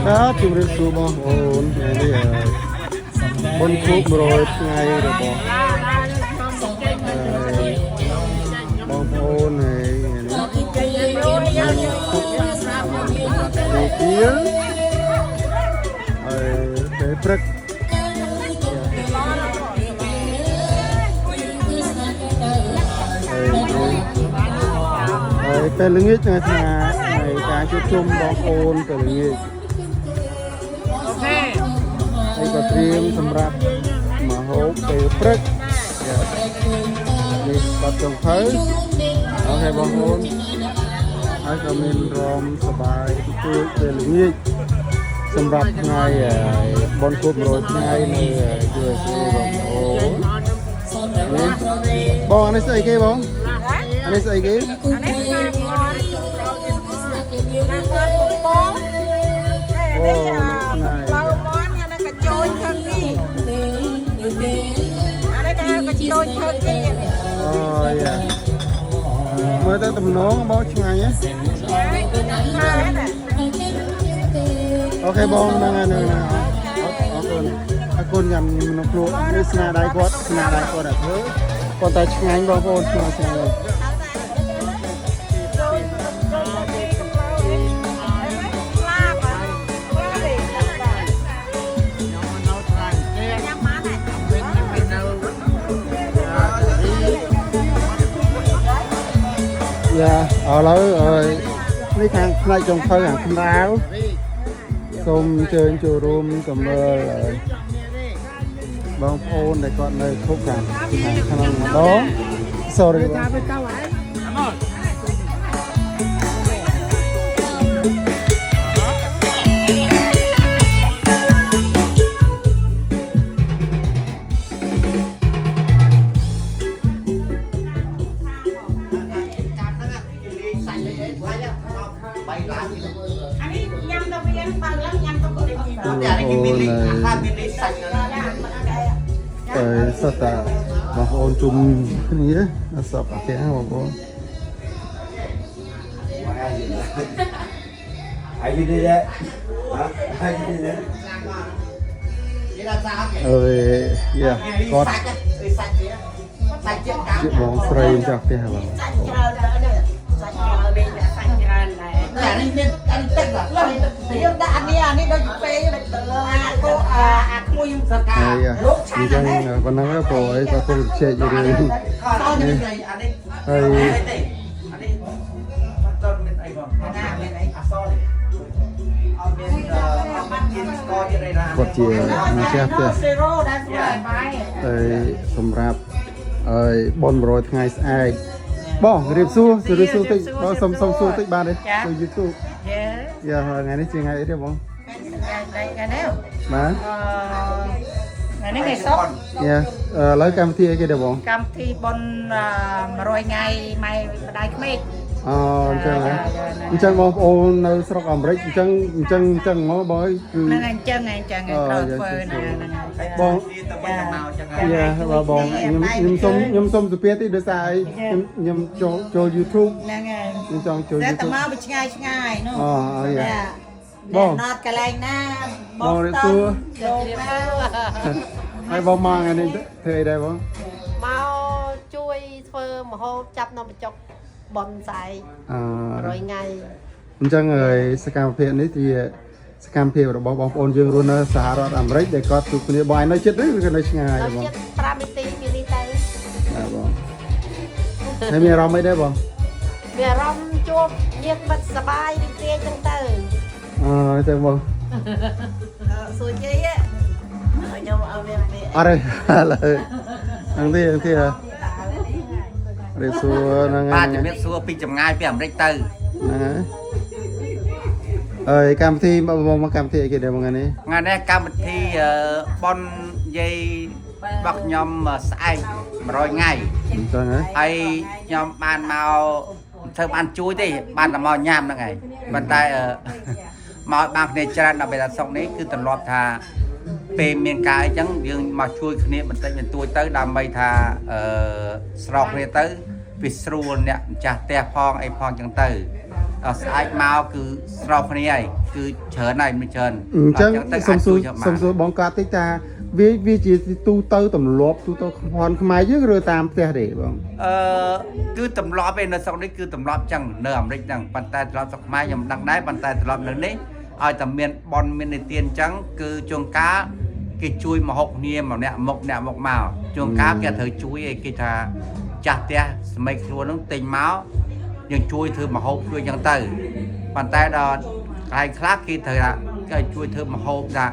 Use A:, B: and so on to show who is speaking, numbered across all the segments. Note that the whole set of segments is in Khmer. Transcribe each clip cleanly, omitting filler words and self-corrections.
A: បាទជំរាបសួរបងប្អូនថ្ងៃនេះបុណ្យខួប100ថ្ងៃរបស់បងប្អូនហើយថ្ងៃនេះទូទៀលហើយពេលព្រឹកហើយពេលល្ងាចថ្ងៃថាថ្ងៃការជួបជុំបងប្អូនពេលល្ងាច ហើយក៏ត្រៀមសម្រាប់មកហូបពេលព្រឹកនេះបាត់ចុងភៅOK បងប្អូនហើយក៏មានរំសបាយទួចពេលល្ងាចសម្រាប់ថ្ងៃបុណ្យខួប100ថ្ងៃនៅ USA បងប្អូននេះបងអានេះស្អីគេបងអានេះស្អីគេ
B: អានេះផ្កាងន់ណាគាត់ពងពង
A: អូ
B: នេះ
A: ណៃ
B: ផ្លូវមន់អានេះកញ្ចោចខឹងនេះអានេះគេហៅកញ្ចោចខឹងនេះ
A: អូយ៉ាមើលទៅតំណងបងឆ្ងាញ់ហ៎
B: ណាណា
A: OK បងហ្នឹងហើយហ្នឹងហើយអរគុណអរគុណញ៉ាំក្នុងភ្លក់នេះស្នាដៃគាត់ស្នាដៃគាត់តែធ្វើប៉ុន្តែឆ្ងាញ់បងប្អូនឆ្ងាញ់ឆ្ងាញ់
B: ឡាបឡាបទេញ៉ាំបានហើយ
A: យ៉ាឥឡូវនេះខាងផ្នែកចុងភៅខាងក្រៅសូមអញ្ជើញចូលរួមទៅមើលបងប្អូនដែលគាត់នៅខុបខាងខាងក្នុងម្ដង Sorry បង
B: អានេះញ៉ាំទៅវាបើឡើងញ៉ាំទៅក៏ដូច
A: បងប្អូនហើយតែសតតាបងប្អូនជុំគ្នាអសពអាផ្ទះបងប្អូន
C: How you do that? Huh? How you do that?
A: អើយយ៉ាគាត់ជាបងស្រីចាស់ផ្ទះបង
B: សាច់ច្រើនដែរនេះសាច់ច្រើននេះសាច់ច្រើនដែរ
D: អានេះមានអានេះទឹកឡា
B: យើងដាក់អានេះអានេះដូចពេលដូចទៅលើអាគោអាអាក្មួយ
D: សកា
A: ហើយ
B: លោកឆា
A: អញ្ចឹង
B: នអានេះ
A: ប៉ុណ្ណឹងព្រោះអីក៏គុំជែករឿង
D: នេះអានេះ
A: ហើយ
D: ទេអានេះអត់មានអីបងណាមានអីអសនេះអត់មានអត់មានជាស្ករទៀតអីណា
A: គាត់ជាម្ចាស់ផ្ទះ
B: សេរ៉ូដែលស្រួយបាយ
A: ហើយសម្រាប់ហើយបុណ្យ100ថ្ងៃស្អែកបងរៀបសួរសួរសួរតិចបងសុំសុំសួរតិចបានទេទៅ YouTube
B: ចា
A: យ៉ាថ្ងៃនេះជាថ្ងៃអីទេបង
B: ថ្ងៃថ្ងៃនេះ
A: បាទ
B: អឺថ្ងៃនេះថ្ងៃសុក្រ
A: យ៉ាឥឡូវកម្មវិធីអីគេទេបង
B: កម្មវិធីបុណ្យ100ថ្ងៃម៉ែម្ដាយក្មេក
A: អូអញ្ចឹងហ៎អញ្ចឹងបងប្អូននៅស្រុកអាមេរិកអញ្ចឹងអញ្ចឹងអញ្ចឹងមកបងអើយគឺ
B: ហ្នឹងហើយអញ្ចឹងហើយអញ្ចឹងហើយត្រូវធ្វើហ្នឹងហើយ
A: បង
D: ទៅវិញទៅមកចឹង
A: យ៉ាបាទបងខ្ញុំខ្ញុំសុំខ្ញុំសុំសុភាតិចដោយសារអីខ្ញុំខ្ញុំចូលចូល YouTube
B: ហ្នឹងហើយ
A: ខ្ញុំចង់ចូល
B: តែត
A: YouTube
B: មកវាឆ្ងាយឆ្ងាយនោះ
A: អូអីយ៉ាប
B: បង
A: ង
B: ណត់កន្លែងណា
A: បងរៀបសួរ
B: លោកណា
A: ហើយបងមកថ្ងៃនេះធ្វើអីដែរបង
E: មកជួយធ្វើម្ហូបចាប់នំបញ្ចុកបនស្អែក
A: អឺ
E: 100ថ្ងៃ
A: អញ្ចឹងហើយសកម្មភាពនេះជាសកម្មភាពរបស់បងប្អូនយើងរស់នៅសហរដ្ឋអាមេរិកដែលគាត់ជួបគ្នាបងឯងនៅចិត្តឬក៏នៅឆ្ងាយបង
E: ដល់ចិត្ត5នាទីពីនេះទៅ
A: បាទបងហើយមានអារម្មណ៍អីដែរបង
E: មានអារម្មណ៍ជួបញាតិមិត្តសប្បាយរីករាយចឹងទៅ
A: អឺចឹងបង
B: សួរជ័យខ្ញុំអត់មានពាក្យ
A: អត់ទេឥឡូវហ្នឹងទេហ្នឹងទេរៀបសួរហ្នឹង
D: បាទ
A: ហើយ
D: ជំរាបសួរពីចម្ងាយពីអាមេរិកទៅ
A: ហ្នឹងហើយអើយកម្មវិធីបងមកកម្មវិធីអីគេដែរបងថ្ងៃនេះ
D: ថ្ងៃនេះកម្មវិធីប៉ុនយាយរបស់ខ្ញុំស្អែក100ថ្ងៃ
A: អញ្ចឹងហ៎
D: ហើយខ្ញុំបានមកធ្វើបានជួយទេបានតែមកញ៉ាំហ្នឹងឯងប៉ុន្តែមកបានគ្នាច្រើនដល់ពេលដល់សុកនេះគឺទម្លាប់ថាពេលមានការអីចឹងយើងមកជួយគ្នាបន្តិចបន្តួចទៅដើម្បីថាអឺស្រោកគ្នាទៅវាស្រួលអ្នកម្ចាស់ផ្ទះផងអីផងចឹងទៅ ដល់ស្អែកមកគឺស្រុះគ្នាហើយគឺច្រើនហើយមិនច្រើន
A: អញ្ចឹង
D: ទៅ
A: សុំសួរ
D: អាចជួយយក
A: សុំសួរបងកាត់តិចថាវាវាជាទូទៅទម្លាប់ទូទៅខនខ្មែរយើងឬតាមផ្ទះទេបង
D: អឺគឺទម្លាប់ឯនៅស្រុកនេះគឺទម្លាប់ចឹងនៅអាមេរិកហ្នឹងប៉ុន្តែទម្លាប់ស្រុកខ្មែរខ្ញុំមិនដឹងដែរប៉ុន្តែទម្លាប់នៅនេះឲ្យតែមានបនមាននិទានចឹងគឺជួនកាលគេជួយមកហុកគ្នាម្នាក់មុខម្នាក់មុខមកជួនកាលគេត្រូវជួយឯងគេថាចាស់ផ្ទះសមីខ្លួនហ្នឹងទិញមកយើងជួយធ្វើម្ហូបជួយចឹងទៅប៉ុន្តែដល់កន្លែងខ្លះគេត្រូវថាគេជួយធ្វើម្ហូបថា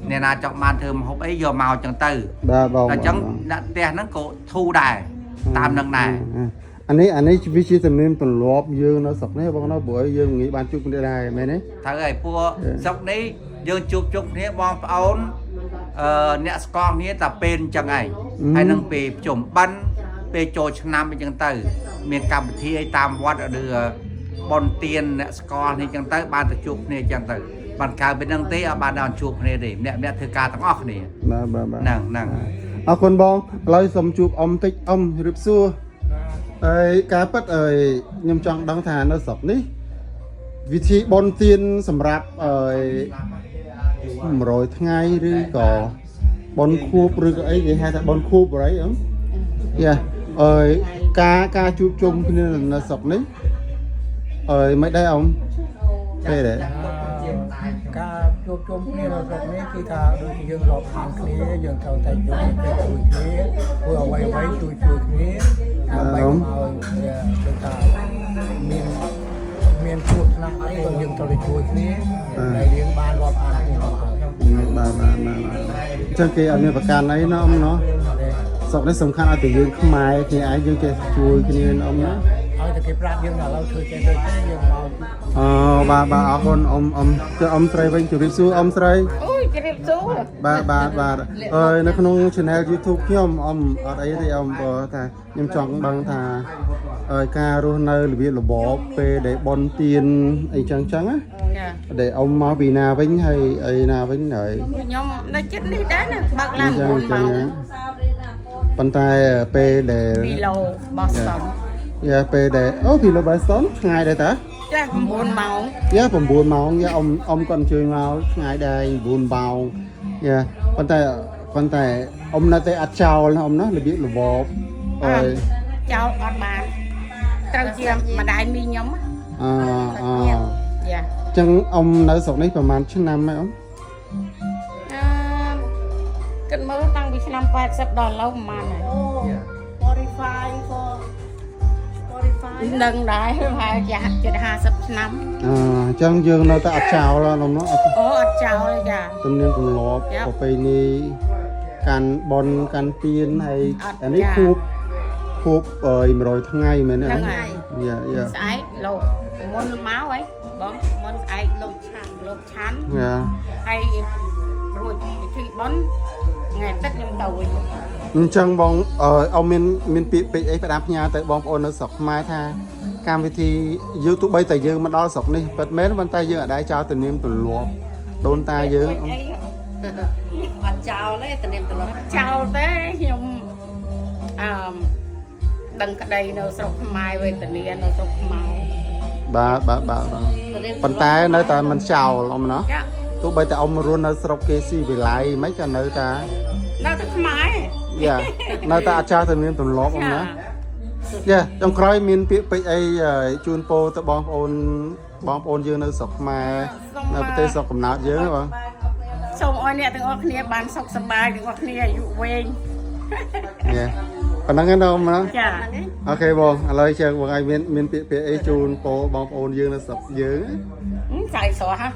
D: អ្នកណាចង់បានធ្វើម្ហូបអីយកមកចឹងទៅ
A: បាទបង
D: តែអញ្ចឹងអ្នកផ្ទះហ្នឹងក៏ធូរដែរតាមនឹងដែរ
A: អានេះវាជាទំនៀមទម្លាប់យើងនៅស្រុកនេះបងណាព្រោះអីយើងងាយបានជួបគ្នាដែរមែនទេ
D: ត្រូវហើយពួកស្រុកនេះយើងជួបជុំគ្នាបងប្អូនអឺអ្នកស្គាល់គ្នាតែពេលអញ្ចឹងឯងហើយនឹងពេលប្រជុំបិណ្ឌពេលចូលឆ្នាំអីចឹងទៅ មានកម្មវិធីអីតាមវត្តឬបនទៀនអ្នកស្គាល់នេះចឹងទៅបានទៅជួបគ្នាចឹងទៅបានកើតពេលហ្នឹងទេអត់បានដល់ជួបគ្នាទេម្នាក់ម្នាក់ធ្វើការទាំងអស់គ្នា
A: បាទបាទបាទ
D: ហ្នឹងហ្នឹង
A: អរគុណបងឥឡូវសូមជួបអ៊ំតិចអ៊ំជម្រាបសួរហើយការពិតអើយខ្ញុំចង់ដឹងថានៅស្រុកនេះវិធីបុណ្យទានសម្រាប់អើយ100ថ្ងៃឬក៏បុណ្យខួបឬក៏អីគេហៅថាបុណ្យខួបអីអ៊ំយ៉ាអើយការជួបជុំគ្នានៅស្រុកនេះអើយមិនដែរអ៊ំពេលដែរ
F: ការជួបជុំគ្នានៅស្រុកនេះគឺថាដូចជាយើងរាប់អានគ្នាយើងត្រូវតែយកទៅជួយគ្នាធ្វើអ្វីអ្វីជួយជួយគ្នាដើម្បីកុំឲ្យវាដូចថាមានមានគ្រោះថ្នាក់អីក៏យើងត្រូវតែជួយគ្នាដែលយើងបានរាប់អានគ្នាមកហើយ
A: បាទបាទបាទបាទអញ្ចឹងគេអត់មានប្រកាន់អីណោះអ៊ំណោះ ស្រុកនេះសំខាន់ឲ្យតែយើងខ្មែរគ្នាឯងយើងចេះជួយគ្នាអ៊ំណា
F: ឲ្យតែគេប្រាប់យើងថាឥឡូវធ្វើចេះធ្វើចេះយើងមក
A: អូបាទបាទអរគុណអ៊ំអ៊ំចុះអ៊ំស្រីវិញជម្រាបសួរអ៊ំស្រី
B: អូយជម្រាបសួរ
A: បាទបាទបាទអើយនៅក្នុង channel YouTube ខ្ញុំអ៊ំអត់អីទេអ៊ំបើថាខ្ញុំចង់ដឹងថាអើយការរស់នៅរបៀបរបបពេលដែលបន់ទៀនអីចឹងចឹងណា
B: ចា
A: ដែលអ៊ំមកពីណាវិញហើយអីណាវិញហើយ
B: ខ្ញុំនៅចិត្តនេះដែរណាបើកឡាន
A: ចឹង
B: 9
A: ចឹ
B: ម៉ោង
A: ងប៉ុន្តែពេលដែល
B: 2ឡូបូស្តុន
A: យ៉ាពេលដែលអូពីឡូបាស្តុនឆ្ងាយដែរតា
B: ចា9ម៉ោង
A: យ៉ា9ម៉ោងយ៉ាអ៊ំអ៊ំគាត់អញ្ជើញមកឆ្ងាយដែរ9ម៉ោងយ៉ាប៉ុន្តែប៉ុន្តែអ៊ំនៅតែអត់ចោលណាអ៊ំណារបៀបរបបអើយ
B: ចោលអត់បានត្រូវជាម្ដាយមីខ្ញុំ
A: អអ
B: យ៉ា
A: ចឹងអ៊ំនៅស្រុកនេះប្រហែលឆ្នាំហើយអ៊ំ
B: អឺគិតមើលតាំងពីឆ្នាំ80ដល់ឥឡូវប្រហែលហើយ
E: 45 for 45
B: ដឹងដែរប្រហែលជាជិត50ឆ្នាំ
A: អអញ្ចឹងយើងនៅតែអត់ចោលណាអ៊ំណាអត់
B: អូអត់ចោលទេចា
A: ទំនៀមទម្លាប់
B: យ៉ា
A: ប្រពៃណីកាន់បនកាន់ទៀនហើយ
B: អត់
A: អានេះ
B: ចា
A: ខួបខួបអើយ100ថ្ងៃមែនទេ
B: ហ្នឹងហើយ
A: យ៉ាយ៉ា
B: ស្អែកលោកមុនមកហីបងមុនស្អែកលោកឆាន់លោកឆាន់
A: យ៉ា
B: ហើយរួចពិធីបុណ្យថ្ងៃអាទិត្យខ្ញុំទៅវិញ
A: អញ្ចឹងបងអឺអត់មានមានពាក្យពេចន៍អីផ្ដាំផ្ញើទៅបងប្អូននៅស្រុកខ្មែរថាកម្មវិធីយើងទោះបីតែយើងមកដល់ស្រុកនេះពិតមែនប៉ុន្តែយើងអាចដែរចោលទំនៀមទម្លាប់ដូនតាយើង
B: អី
E: អត់ចោលទេតនៀមត្រឡប់
B: ចោលទេខ្ញុំអឺដឹងក្តីនៅស្រុកខ្មែរវេទនានៅស្រុកខ្មែរ
A: បាទបាទបាទបាទប៉ុន្តែនៅតែមិនចោលអ៊ំណោះ
B: ចា
A: ទោះបីតែអ៊ំរស់នៅស្រុកគេស៊ីវិល័យមិនក៏នៅតែ
B: នៅតែខ្មែរ
A: យ៉ានៅតែអាចចោលទំនៀមទម្លាប់អ៊ំណាយ៉ាចុងក្រោយមានពាក្យពេចន៍អីជូនពរទៅបងប្អូនបងប្អូនយើងនៅស្រុកខ្មែរនៅប្រទេសស្រុកកំណើតយើងហ៎បង
B: សូមឲ្យអ្នកទាំងអស់គ្នាបានសុខសប្បាយទាំងអស់គ្នាអាយុវែង
A: យ៉ាប៉ុណ្្នឹងឯងដល់មក
B: ចា
A: OK បងឥឡូវជើងបងឯងមានមានពាក្យពាក្យអីជូនពរបងប្អូនយើងនៅស្រុកយើង
B: ស្អែកស្រស់ហ่ะ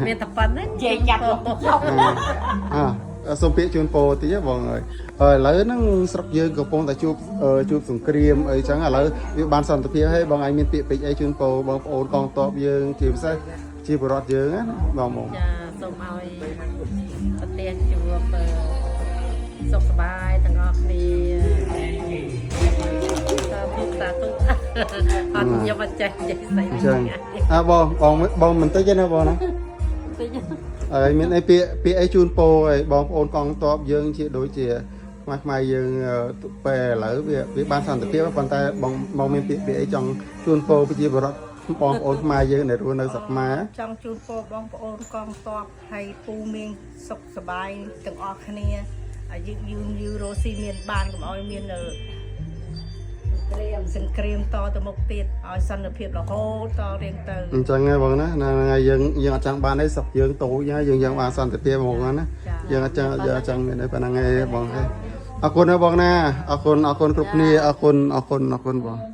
E: មានតែប៉ុណ្្នឹង
B: និយាយចាប់លោក
A: អើសូមពាក្យជូនពរតិចហ៎បងអើយឥឡូវហ្នឹងស្រុកយើងកំពុងតែជួបជួបសង្គ្រាមអីចឹងឥឡូវវាបានសន្តិភាពហើយបងឯងមានពាក្យពេចន៍អីជូនពរបងប្អូនកងទ័ពយើងជាពិសេសជាពលរដ្ឋយើងណាបងបង
E: ចាសូមឲ្យប្រទេសជួបសុខសប្បាយទាំងអស់គ្នាសាធុសាធុអត់ខ្ញុំអត់ចេះនិយាយស្អី
A: អញ្ចឹងអើបងបងបងមិនតិចទេណាបងណា
E: តិច
A: ហើយមានអីពាក្យពាក្យអីជូនពរឲ្យបងប្អូនកងទ័ពយើងជាដូចជាខ្មែរខ្មែរយើងពេលឥឡូវវាវាបានសន្តិភាពប៉ុន្តែបងបងមានពាក្យពាក្យអីចង់ជូនពរប្រជាពលរដ្ឋ បងប្អូនខ្មែរយើងដែលរស់នៅស្រុកខ្មែរ
G: ចង់ជូនពរបងប្អូនកងទ័ពហើយពូមានសុខសប្បាយទាំងអស់គ្នាអាយុយូរយូររស់ស៊ីមានបានកុំឲ្យមានអឺសង្គ្រាមតទៅមុខទៀតឲ្យសន្តិភាពរហូតតរៀងទៅ
A: អញ្ចឹងហ៎បងណាណាថ្ងៃយើងយើងអត់ចង់បានទេស្រុកយើងតូចហើយយើងយើងបានសន្តិភាពហ្មងណាយើងអត់ចង់យើងអត់ចង់មានអីប៉ុណ្ណឹងឯងបងហេអរគុណណាបងណាអរគុណអរគុណគ្រប់គ្នាអរគុណអរគុណអរគុណបង។